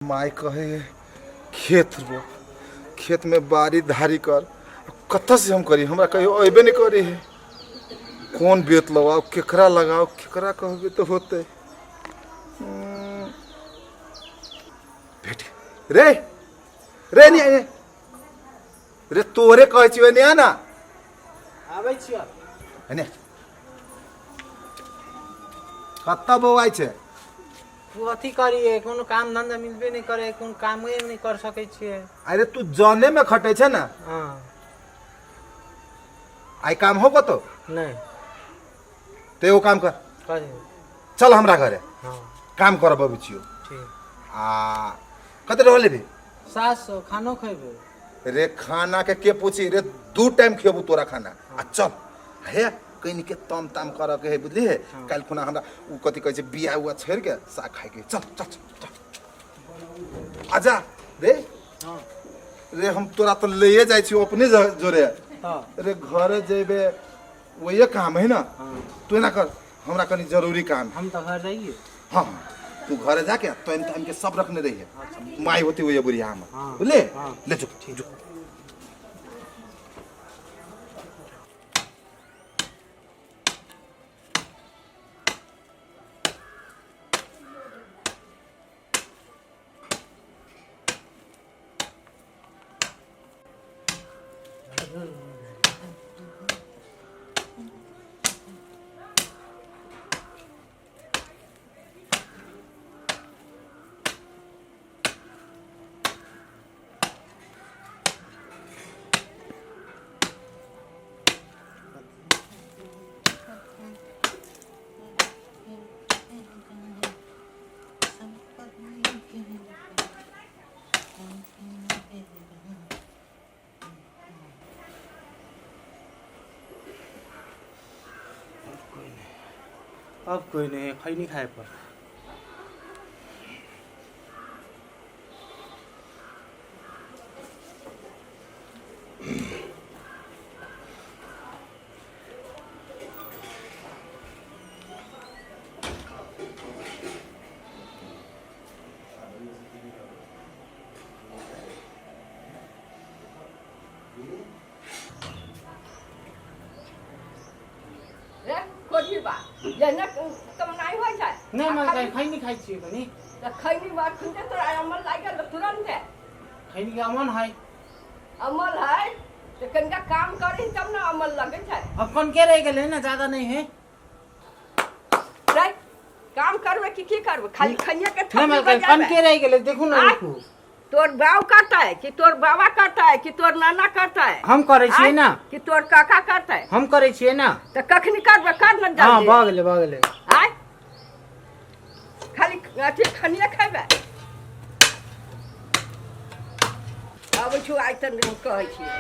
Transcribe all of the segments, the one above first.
माय कहे खेत रो खेत में बारी धारी कर। कतऽ से हम करी, हमरा कहियो अयबे नहीं करी है। कौन बेत लगाओ, केकरा लगाओ, केकरा कहबे तो होते। भेट रे रे नहीं आए रे, तोरे कहै छियो नहीं आना। आबै छियो। ने कतऽ बौआइ छै? तू अथी करिए, कोनो काम धंधा मिलबे नहीं करे, कोनो कामे नहीं कर सकै छियै। अरे तू जने में खटे छै ना। हाँ। आई काम हो कतो? नहीं। तो एगो काम कर। करी। चल हमरा घरे। हाँ। काम करब अबै छियो। ठीक। आ कते रहल लेबी? 700। खानो खैबे? रे खाना के पूछी रे, दू टाइम खेबू तोरा खाना। आ चल हे, कहीं के तम ताम कर के है, बुझली है? हाँ। काल्हि खुना हमरा उ कथी कहै छै, बिया उआ छोड़ि के साग खाइ के। चल चल चल चल आजा रे। हाँ। रे हम तोरा तो लैए जाइ छी अपने जोरे। हाँ। रे घरे जेबे वही काम है ना। हाँ। तू एना कर, हमरा कनी जरूरी काम है। हम तो घर जाइए। हाँ, तू घरे जाके तोम ताम के सब रखने रही है, माई होती हुई बुढ़िया हम। हाँ। बुझले? हाँ। ले जो जो। अब कोई नहीं है, खैनी खाए पर। रे खोजी बा ये न कमनाइ होइ छै। नहीं मन खाइ खैनी खाइ छियै कनी। तऽ खैनी बा खुनते तोरा अमल लागि गेल तुरन्ते। खैनी के अमन है। अमल है तऽ कनिका काम करी तब ने अमल लगै छै। अब कन के रह गेलै ना, ज्यादा नहीं है। रे काम करबै कि की करबै, खाली खैनिया के नहीं थप्पी मन कन बजाबै। के रह गेलै, देखू ना। आँय? देखू। तोर बाऊ करता है कि तोर बाबा करता है कि तोर नाना करता है? हम करै छियै आँय? ना। कि तोर काका करता है? हम करै छियै ना। तऽ कखनी करबै, कर न हाँ। जल्दी। भऽ गेलै, भऽ गेलै। आय खाली अथी खनिया खैबै। आबै छौ आइ तऽ कहै छियै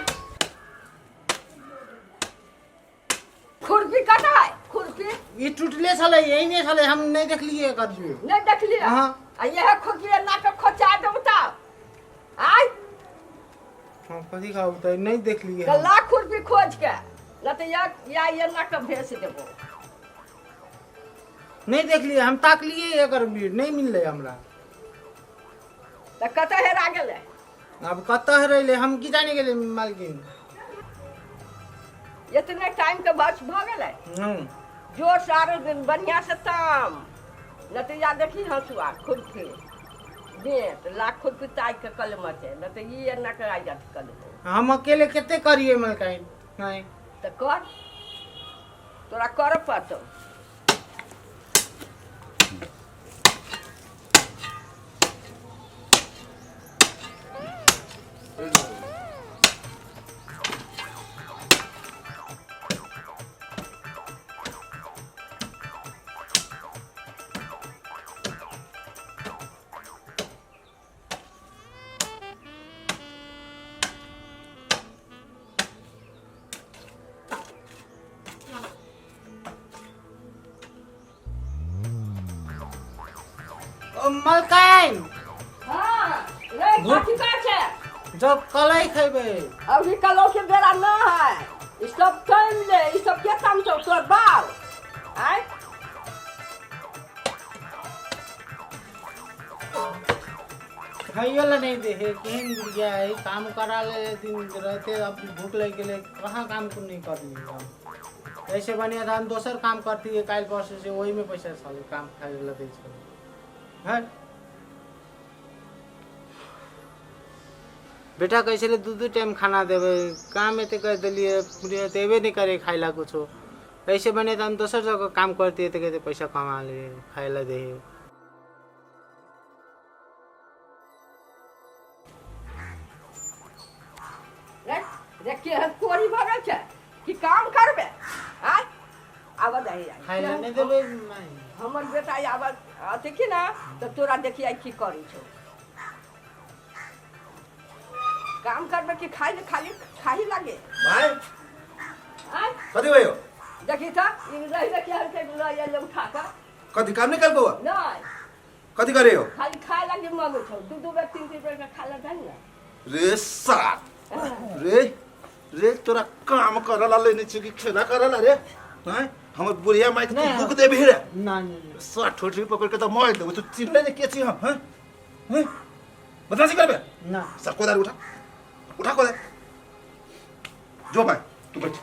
खुरपी कतऽ है खुरपी? ई टूटले छलै, एहिने छलै, हम नहि देखलियै एकर भी। नहि देखलियै? हाँ। आ इएह खुरपी एना के खोचा देब तऽ आय। हाँ, कथी कहू तऽ नहि देखलियै तऽ हम। ला खुरपी खोज के, नहि तऽ या या एना के भेज देबो। नहि देखलियै हम, ताकलियै एकर भी नहि मिललै हमरा। तऽ कतऽ हेरा गेलै? अब कतऽ हेरैले हम की जानि गेलै मालकिन। इतने टाइम के बस भऽ गेलै। जोर से आरो दिन बढ़िया से ताम, न तऽ या देखी हँसुआ खुरपी बेंत ला, खुरपी ताकि के कलम छै, न तऽ ई एना के आइ जात कलम। हम अकेले कते करियै मलकाइन? नहीं। तऽ कर, तोरा करऽ पड़तौ। ओ मलकाइन। हाँ रे, कथी कहै छै? जब कलै खैबै। अभी कलौ के बेरा न है, ई सब टाइम ले, ई सब के काम छौ? तोर बाप आय? खाइयो ला नहीं दे है, केहन बुढ़िया है, काम करा ले दिन रहते, अब भूख लग गेले, कहाँ काम को नहीं करनी काम। ऐसे बढ़िया था हम दोसर काम करती है काल्हि परसों से, वही में पैसा साले काम खाए ला दै छै। है बेटा कैसे ले दू दू टाइम खाना देवे, काम एते कर देलिए, बुढ़िया देबे नहीं करे खाए ला कुछो। ऐसे बने तो हम दोसर जगह काम करती है तो कहते पैसा कमा ले खाए ला दे। रे रे केहन कोरी भऽ गेल छै कि काम करबे आय आबऽ दही आइ। खाए ला नहीं देबे माय। हमर बेटा आबऽ अथी की ना तऽ तोरा देखियै आइ की करै छौ। काम करबे कि खाइ खाली खाही लागे। भाइ आय कथी भयो? देखी तऽ ई रहि रहि केहन के लऽ एलै उठा कऽ। कथी काम नहीं कलको? नहि। कथी करे हो? खाली खाय लागी मांगै छौ, दू दू बेर तीन तीन बेर के खाय ला दही ने। रे सार रे रे तोरा काम करला लेने छी कि खेला करला रे? हैं हमर बुढ़िया माई के तू नहीं। दुख देबही रे? ना ना ना। सार ठोठरी पकड़ के तो मार देबो, तू चिन्हले ने के छी हम? हैं हैं बदमाशी करबे? ना। सर कोदार उठा, उठा कोदार। जो भाई तू बैठ,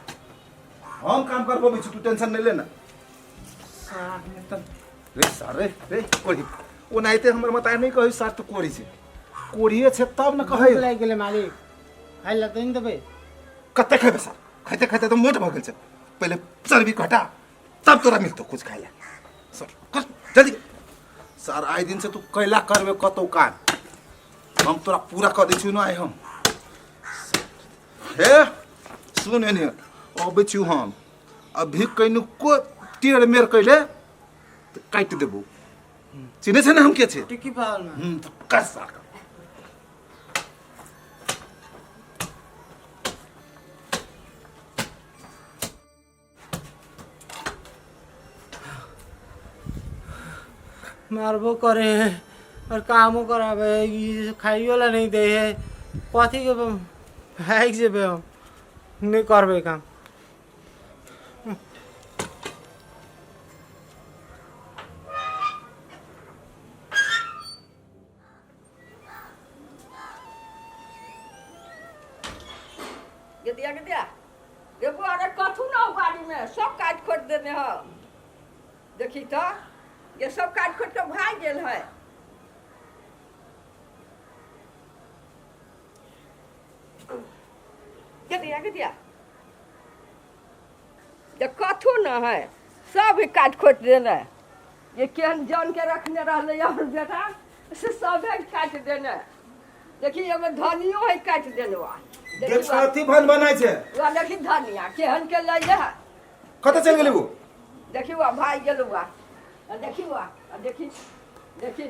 हम काम करबो बिछु, तू टेंशन नहीं लेना। सार में तो रे सार रे रे कोरी ओनाहिते हमर मताय नहीं कहै सार तू कोरी छै, कोरिये छै तब न कहै। भूख लागि गेलै मालिक, खाइ ला तऽ नहि देबै? कते खेबै सर, खाइते खाइते तऽ मोट भऽ गेल छै, पहिले चर्बी घटा तब तोरा मिलतौ कुछ खाइ ला। सर कर जल्दी सर, आइ दिन से तू कैला करबे कतौ काम, हम तोरा पूरा कऽ दै छियौ न आइ हम। हे सुन एने अबै छियौ हम, अभी कनिको टेढ़ मेढ़ कैले तऽ काटि देबौ, चिन्है छै ने हम के छै? टिकी पावल में। तऽ कर सार। मारबो करे है और कामो करावे है, ई खाइयो ला नहीं दे है, कथी के भागि जेबै हम, नहीं करबै काम। गेदिया गेदिया देखो, अरे कथू ना हो बाड़ी में सब काट खोट देने हो, देखी तो ये सब काट खोट के भाग गेल है। गेदिया गेदिया जे कथू न है सब ही काट खोट देने, ये केहन जान के रखने रहले हमर बेटा से सब है काट देने। देखी एगो धनियो है काट देने वा। गे कथी भन बनाइ छै? वा देखी धनिया केहन के लैले है। कतऽ चलि गेलै ओ? देखी वा भाग गेल वा, आ देखी वा, आ देखी देखी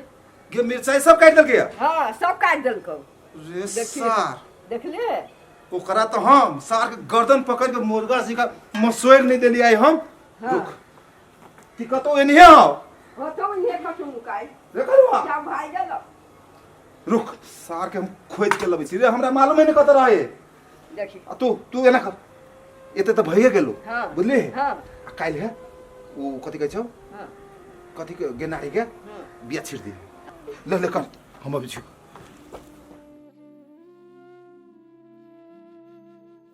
गे मिरचाई सब काटि देलकै? हाँ सब काटि देलकौ। रे देखी। सार देखले ओकरा तऽ हम सार के गर्दन पकड़ के मुर्गा सिखा मसोरि नहि देलियै हम। हाँ। रुक की कतौ एनहे आउ। कतौ इहे कतौ नुकाइ रे करुआ। क्या भाग गेल? रुक सार के हम खोजि के लबै छी रे, हमरा मालूम है ने कतऽ रहै। देखी आ तू तू एना कर, एते तऽ भइए गेलो। हाँ। बुझली? हाँ। आ काल्हि है ओ कथी कहै छौ? हाँ। कथी के गेनारी के हाँ। बिया छिड़ दिहे। ले ले कर, हम अबै छी।